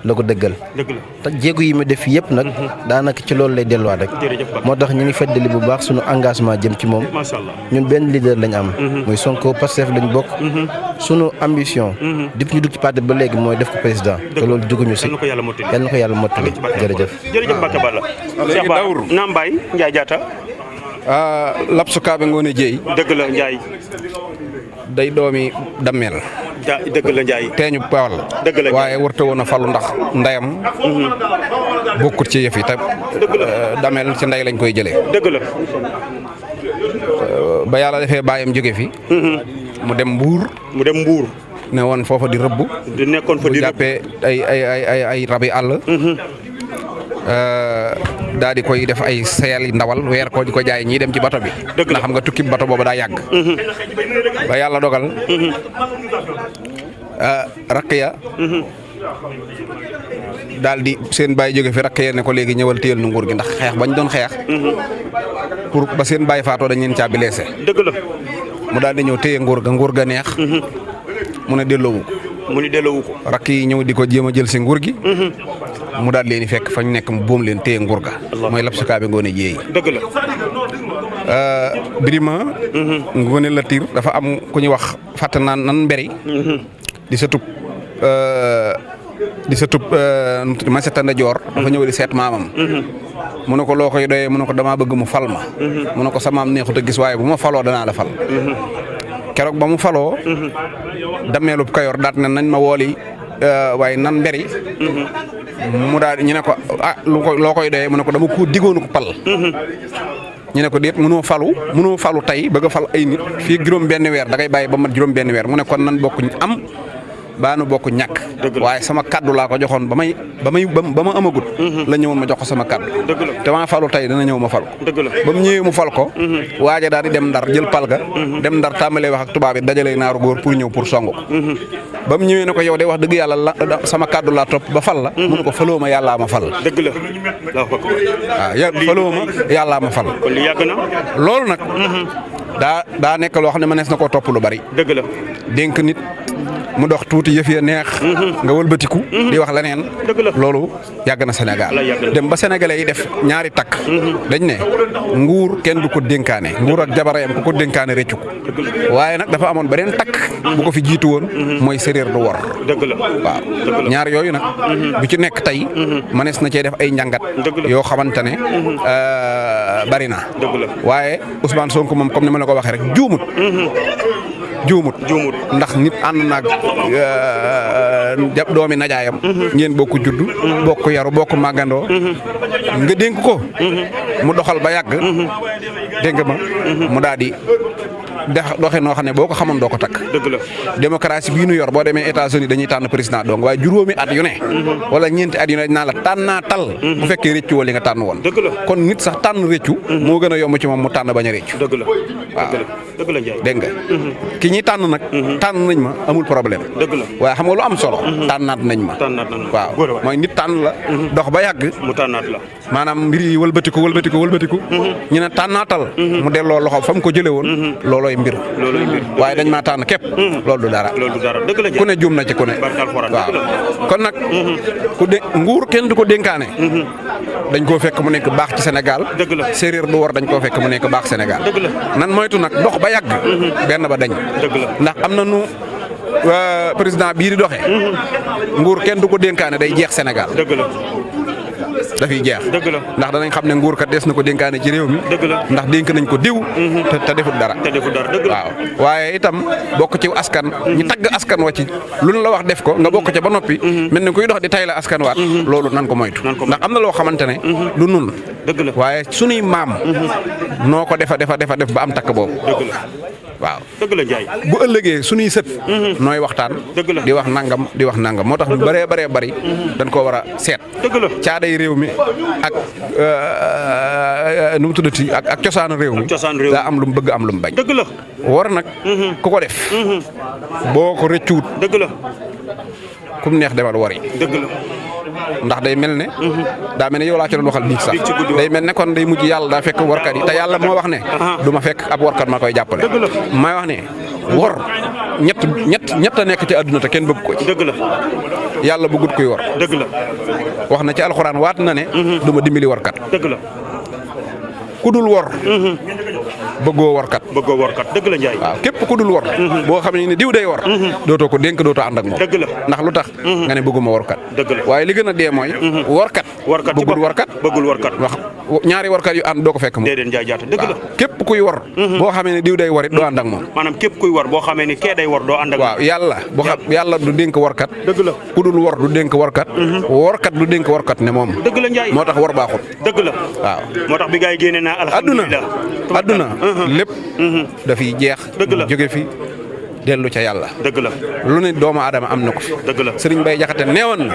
la ko dëggal dëgg la te jéego yi mu def yëpp nag daanaka ci loolu lay delluwaat rek moo tax ñu ngi feddali bu baax suñu engagement jëm ci moom macha allah ñun benn leader lañ am muy Sonko Pastef lañ bokk suñu ambition depuis ñu dugg ci parti ba léegi mooy def ko président te loolu dugguñu si yal na ko yàlla mottali jërëjëf Mbacké Balla Cheikh Ba Naam Baye Ndiaye Diatta Lapsu Kaabe Ngoone Jéey dëgg la Ndiaye day doomi dammeel dëgg la Ndiaye teeñu Bawal dëgg la waaye wërta woon a falu ndax ndeyam bokkut ci yëf yi te dameel ci ndey lañ koy jëlee dëgg la ba yàlla defee baayam jóge fi mu dem Mbuur ne woon foofa di rëbb di nekkoon fa di jàppee ay rabi àll daal di koy def ay seel ndawal weer ko di ko jaay ñii dem ci bato bi ndax xam nga tukki bato boobu daa yàgg ba yàlla dogal rakk ya daal di seen baay jóge fi rakk ya ne ko léegi ñëwal téyel nu nguur gi ndax xeex bañ doon xeex pour ba seen baay faatoo dañ leen caa blessé dëgg la mu daal di ñëw téye nguur ga neex mu ne delloowu ko rakk yi ñëw di ko jéem a jël si nguur gi mu daal leen di fekk fañ nekk mu boom leen téye nguur ga mooy Lapsu Kaabe Ngoone Jéey dëgg la Birima Ngoone Latiir dafa am ku ñuy wax fàtte nan mberi di sa tub ma setanda joor dafa ñëw di seet maamam mu ne ko loo koy doyee mu ne ko damaa bëgg mu fal ma mu ne ko sa maam neexut a gis waaye bu ma faloo danaa la fal keroog ba mu faloo dameelub Kayoor daat na nañ ma wooli waaye nan mberi mu daal ñu ne ko loo koy doyee mu ne ko dama ko diggoonu ko pal ñu ne ko déet mënoo falu tey bëgg a fal ay nit fii juróom benn weer da ngay bàyyi ba mat juróom benn weer mu ne kon nan bokk am baanu bokk ñàkk waaye sama kaddu laa ko joxoon ba ma amagut la ñëwoon ma jox ko sama kaddu te maa falu tey dana ñëw ma fal ko ba mu ñëwee mu fal ko waaja daal di dem Ndar jël pal ga dem Ndar tàmbalee wax ak tubaab yi dajale naaru góor pour ñëw pour song ko ba mu ñëwee ne ko yow de wax dëgg yàlla sama kaddu laa topp ba fal la mu ne ko faloo ma yàllaa ma fal dëgg la waaw faloo ma yàllaa ma fal kon li yàgg na loolu nag daa nekk loo xam ne mënees na koo topp lu bari. dëgg la dénk nit mu dox tuuti yëf ya neex. nga wëlbatiku. di wax leneen. dëgg la loolu yàgg na Sénégal. dem ba sénégalais yi def ñaari takk. dañ ne nguur kenn du ko dénkaane nguur ak jabarayam ku ko dénkaane réccu ko. waaye nag dafa amoon beneen takk. bu ko fi jiitu woon. mooy séréer du wor. dëgg la waaw ñaar yooyu nag. bu ci nekk tey. mënees na cee def ay njàngat. yoo xamante ne bari na. waaye Ousmane Sonko moom comme ni ma la ko waxee rek juumut. juumut ndax nit ànd naag doomi najaayam. ngeen bokk juddu. bokk yaru bokk màggandoo. nga dénk ko. mu doxal ba yàgg. dégg ma mu daal di doxe noo xam ne boo ko xamoon doo ko takk. dëgg la démocratie bii nu yor boo demee États-Unis dañuy tànn président donc waaye juróomi at yu ne. wala ñeenti at yu ne dañ naan la tànnaatal. bu fekkee réccu wala li nga tànn woon. dëgg la kon nit sax tànn réccu. moo gën a yomb ci moom mu tànn bañ a réccu. dëgg la waaw dëgg la Ndiaye. dégg nga ki ñuy tànn nag. tànn nañ ma amul problème. dëgg la waaye xam nga lu am solo. tànnaat nañ ma. waaw mooy nit tànn la. dox ba yàgg. mu tànnaat la. maanaam mbir yi wëlbatiku. ñu ne tànnaatal. mu delloo loxo fa mu ko jëlee woon. loolooy mbir. waaye dañ maa tànn képp. loolu du dara. dëgg la ku ne juum na ci ku ne. waaw kon nag. nguur kenn du ko dénkaane. dañ koo fekk mu nekk baax ci Sénégal. dëgg la séeréer du war dañ koo fekk mu nekk baax Sénégal. dëgg la nan moytu nag dox ba yàgg. benn ba dañ. dëgg la ndax am na nu président bii di doxee. nguur kenn du ko dénkaane day jeex Sénégal. dëgg la dafiy jeex. dëgg la ndax danañ xam ne nguur kat des na ko dénkaane ci réew mi. dëgg la ndax dénk nañ ko diw. te defut dara. dëgg la waaw waaye itam bokk ci askan. ñi tagg askan wa ci lu nu la wax def ko nga bokk ca ba noppi. mel ni kuy dox di tay la askan waat. loolu nan ko moytu. ndax am na loo xamante ne. du nun dëgg la waaye sunuy maam. noo ko def ba am takk boobu. dëgg la waaw dëgg la Ndiaye. bu ëllëgee sunuy sët. nooy waxtaan. dëgg la di wax nangam moo tax lu bëree bari. dañ koo war a seet. dëgg la caaday réew mi ak nu mu tuddati ak cosaanu réew mi. daa am lu mu bëgg am lu mu bañ. dëgg la war nag. ku ko def. boo ko rëccuwut. dëgg la kum neex demal wari. dëgg la ndax day mel ne. daa mel ne yow laa ci doon waxal biig sax. day mel ne kon day mujj yàlla daa fekk warkat yi te yàlla moo wax ne. du ma fekk ab warkat ma koy jàppale. dëgg la may wax ne wor ñett a nekk ci àdduna te kenn bëgg ko ci. dëgg la yàlla bëggut kuy wor. dëgg la wax na ci alxuraan waat na ne. du ma dimbali warkat. dëgg la ku dul wor. bëggoo warkat. dëgg la Ndiaye. waaw képp ku dul wor. boo xam ne diw day wor. dootoo ko dénk dootoo ànd ak moom. dëgg la ndax lu tax. nga ne bëgguma warkat. dëgg la waaye li gën a dee mooy. warkat. bëggul warkat. wax ñaari warkat yu ànd doo ko fekk moom. déedéet Ndiaye jaata dëgg la. képp kuy wor. boo xamee ne diw day wor it doo ànd ak moom. maanaam képp kuy wor boo xamee ni kee day wor doo ànd ak moom. waaw yàlla du dénk warkat. dëgg la ku dul wor du dénk warkat. warkat du dénk warkat ne moom. dëgg la Ndiaye moo tax wor baaxut. dëgg la waaw moo tax bi gaa yi génne naa alhamdulilah. adduna lépp. dafiy jeex. dëgg la jóge fi dellu ca yàlla. dëgg la lu ne doomu aadama am na ko fi. dëgg la Sëriñ Bay Jaxate neewoon na.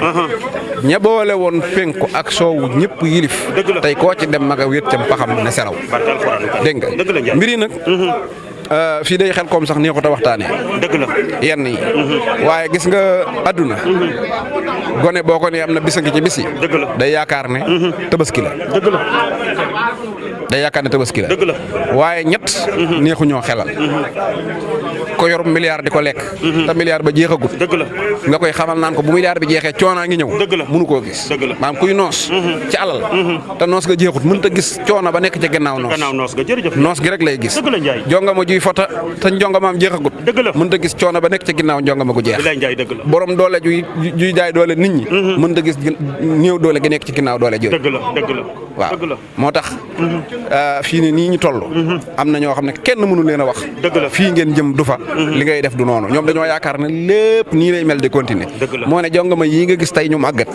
ña boole woon penku ak soowu ñëpp yilif. dëgg la tey koo ci dem maga wét cam paxam ne selaw. dégg nga dëgg la Ndiaye mbir yi nag. fii day xel koom sax nii ko ta waxtaanee. dëgg la yenn yi. waaye gis nga adduna. gone boo ko nee am na bisa ngi ci bis yi. dëgg la day yaakaar ne. tabaski la. dëgg la day yaakaar ne tabaski la. dëgg la waaye ñett. neexu ñoo xelal. ko yor milliard di ko lekk. te milliard ba jeexagut. dëgg la nga koy xamal naan ko bu milliard bi jeexee coonaa ngi ñëw. dëgg la mënu koo gis. dëgg la maanaam kuy noos. ci alal. te noos nga jeexut mënut a gis coono ba nekk ca gannaaw noos. noos nga jërëjëf. noos gi rek lay gis. dëgg la Ndiaye. jongama juy fota te njongamaam jeexagut. dëgg la mënut a gis coono ba nekk ca ginnaaw njongama gu jeex. bilaay Ndiaye dëgg la. borom doole juy jaay doole nit ñi. mënut a gis néew doole gi nekk ci ginnaaw doole jooju. dëgg la dëgg la. waaw dëgg la moo tax. fii ne nii ñu toll. am na ñoo xam ne kenn mënu leen a wax. dëgg la fii ngeen jëm du fa. li ngay def du noonu ñoom dañoo yaakaar ne lépp nii lay mel di continuer. dëgg la moo ne jongama yii nga gis tey ñu màggat.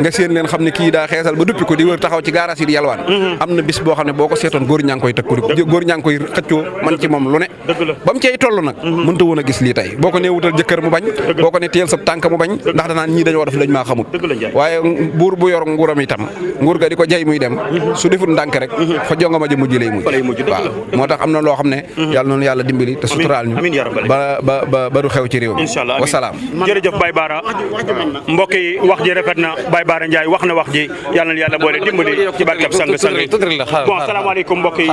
nga seen leen xam ne kii daa xeesal ba duppi ko di wër taxaw ci gaaraas yi di yalwaan. am na bis boo xam ne boo ko seetoon góor ñaa ngi koy tëkku góor ñaa ngi koy xëccoo man ci moom lu ne. dëgg la ba mu cay toll nag. mënta woon a gis lii tey boo ko nee wutal jëkkër mu bañ. boo ko ne teel sa tànk mu bañ. ndax danaan ñii dañoo def lañ maa xamut. dëgg la Ndiaye. waaye buur bu yor nguuram itam nguur ga di ko jay muy dem su defut ndànk rek fa jongama ji mujj lay mujj waaw moo tax am na loo xam ne yàlla noonu yàlla dimbali te suturaal ñu ba du xew ci réew mi inshallah wasalaam jërëjëf Baye Bara mbokk yi wax ji rafet na Baye Bara Ndiaye wax na wax ji yàlla na yàlla boole dimbali ci barkeb sang bon salaamaaleykum mbokk yi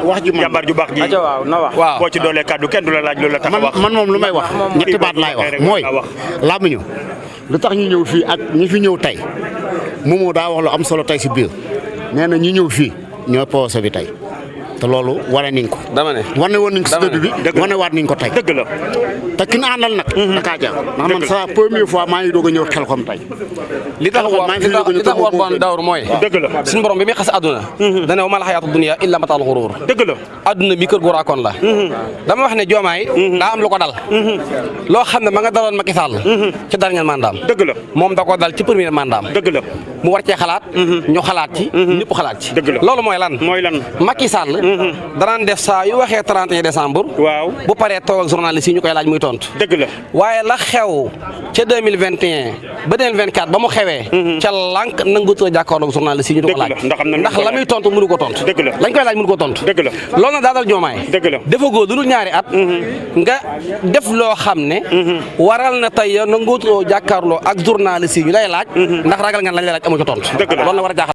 wax ji jàmbaar ju baax ji waaw boo ci doolee kàddu kenn du la laaj loolu la tax wax man moom lu may wax ñetti baat laay wax mooy làmmiñu lu tax ñu ñëw fii ak ñi fi ñëw tey Momo daa wax lu am solo tey si biir nee na ñu ñëw fii ñoo projet bi tey te loolu wane nañ ko. dama ne wane woon nañ ko si début bi wane waat nañ ko tey. dëgg la te ki ñu àndal nag. da kaa jar ndax man sa première fois maa ngi doog a ñëw Xelcom tey. li tax war bon dawr mooy. dëgg la suñu borom bi muy xas àdduna. dana wa mal xayaatu dunya illa mataal xuruur. dëgg la àdduna bi kër gu raakoon la. dama wax ne Diomaye daa am lu ko dal. loo xam ne ma nga daloon Macky Sall. ci dernier mandaam. dëgg la moom da ko dal ci premier mandaam. dëgg la mu war cee xalaat. ñu xalaat ci. ñëpp xalaat ci. dëgg la loolu mooy lan. mooy lan Macky Sall. danaan def saa yu waxee 31 décembre. waaw bu paree toog ak journaliste yi ñu koy laaj muy tontu. dëgg la waaye la xew ca 2021 ba 2024 ba mu xewee. ca lànk nanguutoo jàkkaarloog journaliste yi ñu di ko laaj. ndax la muy tontu mënu ko tontu. dëgg la lañ koy laaj mënu ko tontu. dëgg la loolu nag daadal Diomaye. dëgg la defagoo lu dul ñaari at. nga def loo xam ne. waral na tey nanguutoo jàkkaarloo ak journaliste yi ñu lay laaj. ndax ragal nga lañ lay laaj amu ci tontu. dëgg la loolu la war a jaaxal